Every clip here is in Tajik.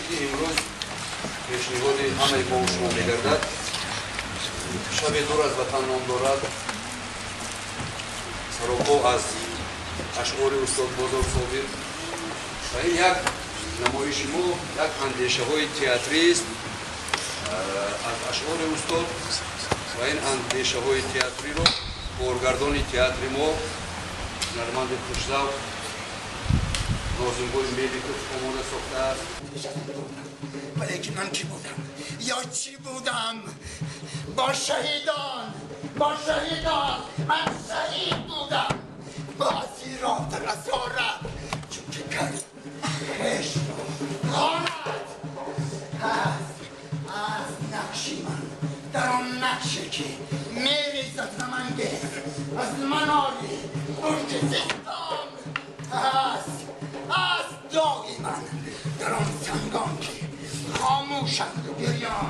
Ки имрӯз пешниҳоди ҳамаи мо шумо мегардад, «Шаби дур аз ватан» ном дорад. Саропо аз ашъори устод Бозор Собир ва ин як намоиши мо як андешаҳои театрист аз ашъори устод ва ин андешаҳои театриро коргардони театри мо, ҳунарманди хушзавқ Нозимбой Меликов омода сохтааст. Валекин ман кӣ будам ё чӣ будам? Бо шаҳидон, бо шаҳидон ман шаҳид будам, бо асирон дар асорат, чунки кард хешро ғорат. Ҳаст, аз нақши ман дар он нақше, ки мерезад ғамангез аз манори бурҷи зистон. Ҳаст, аз доғи ман дар он сангон, ки хомӯшанд гирён.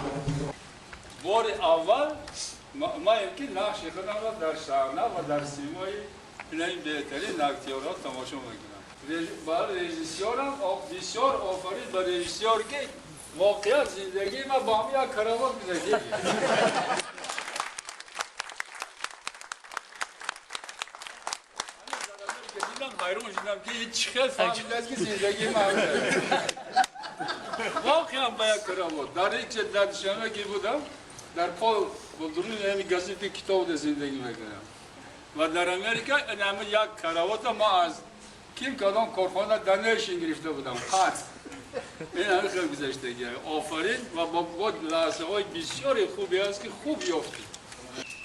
Бори аввал ман ки нақши худамро дар саҳна ва дар симои ин беҳтарин актёрҳо тамошо мекунам. Ба режиссёрам бисёр офарин, ба режиссёр, ки воқеан зиндагии ман бо ҳам як каравот гузашт. Дидам, ҳайрон шудам, ки чӣ хел фаҳмидааст, ки зиндагии ман воқеан ба як каравот. Дар дар Душанбе ки будам, дар пол дуруни ҳами газети, китоб зиндагӣ мекардам ва дар Америка ҳами як каравота ма аз ким кадом корхона donation гирифта будам, қарз. Ин ҳами хел гузаштагӣ. Офарин ва бо лаҳзаҳои бисёри хубе аст, ки хуб ёфтӣ.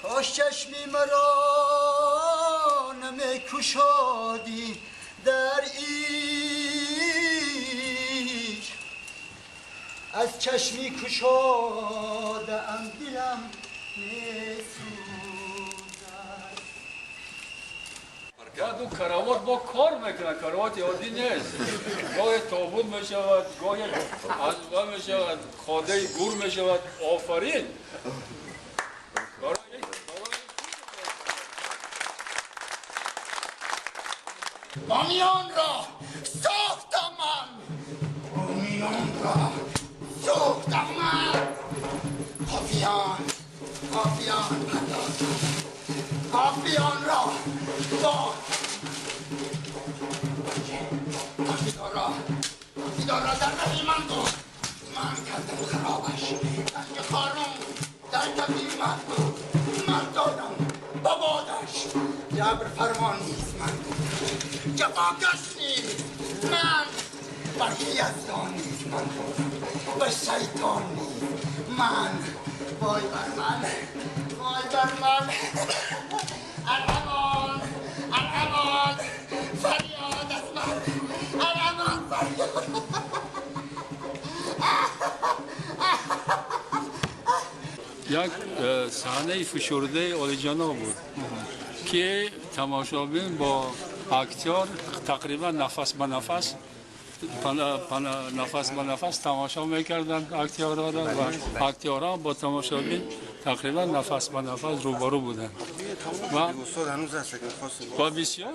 Кош чашми маро намекушодӣ дар ишқ, аз чашми кушодаам дилам месӯзад. Баъд ӯ каравот бо кор мекунад, каравоти оддӣ нест. Гоҳе тобут мешавад, гоҳе азба мешавад, ходаи гур мешавад. Офарин. Боمیان را ساختم من، بامیان را سوختم من. قافیان، قافیان پرداختم، قافیان را با تاکسیدار را، تاکسیدار را در رهی من بود، من کردم خرابش. سنگ خارون در کفی من بود، من دادم با بادش. جبر فرمان نیست من بود، جفاکش نیست من، بلکه یزدان نیست من بودم و شیطان نیست من. وای بر من، وای بر من. الامان، الامان، فریاد از من. الامان، فریاد. Як саҳнаи фишурдаи олиҷаноб буд, ки тамошобин бо актёр тақрибан нафас ба нафас, нафас ба нафас тамошо мекарданд актёрҳоро ва актёрҳо бо тамошобин тақрибан нафас ба нафас рӯбарӯ буданд ва бисёр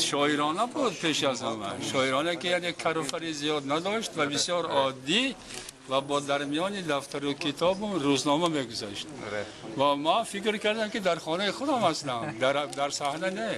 шоирона буд. Пеш аз ҳама шоирона, ки яъне каруфари зиёд надошт ва бисёр оддӣ ва бо дар миёни дафтару китобу рӯзнома мегузашт ва ман фикр кардам, ки дар хонаи худам ҳастам, дар саҳна не.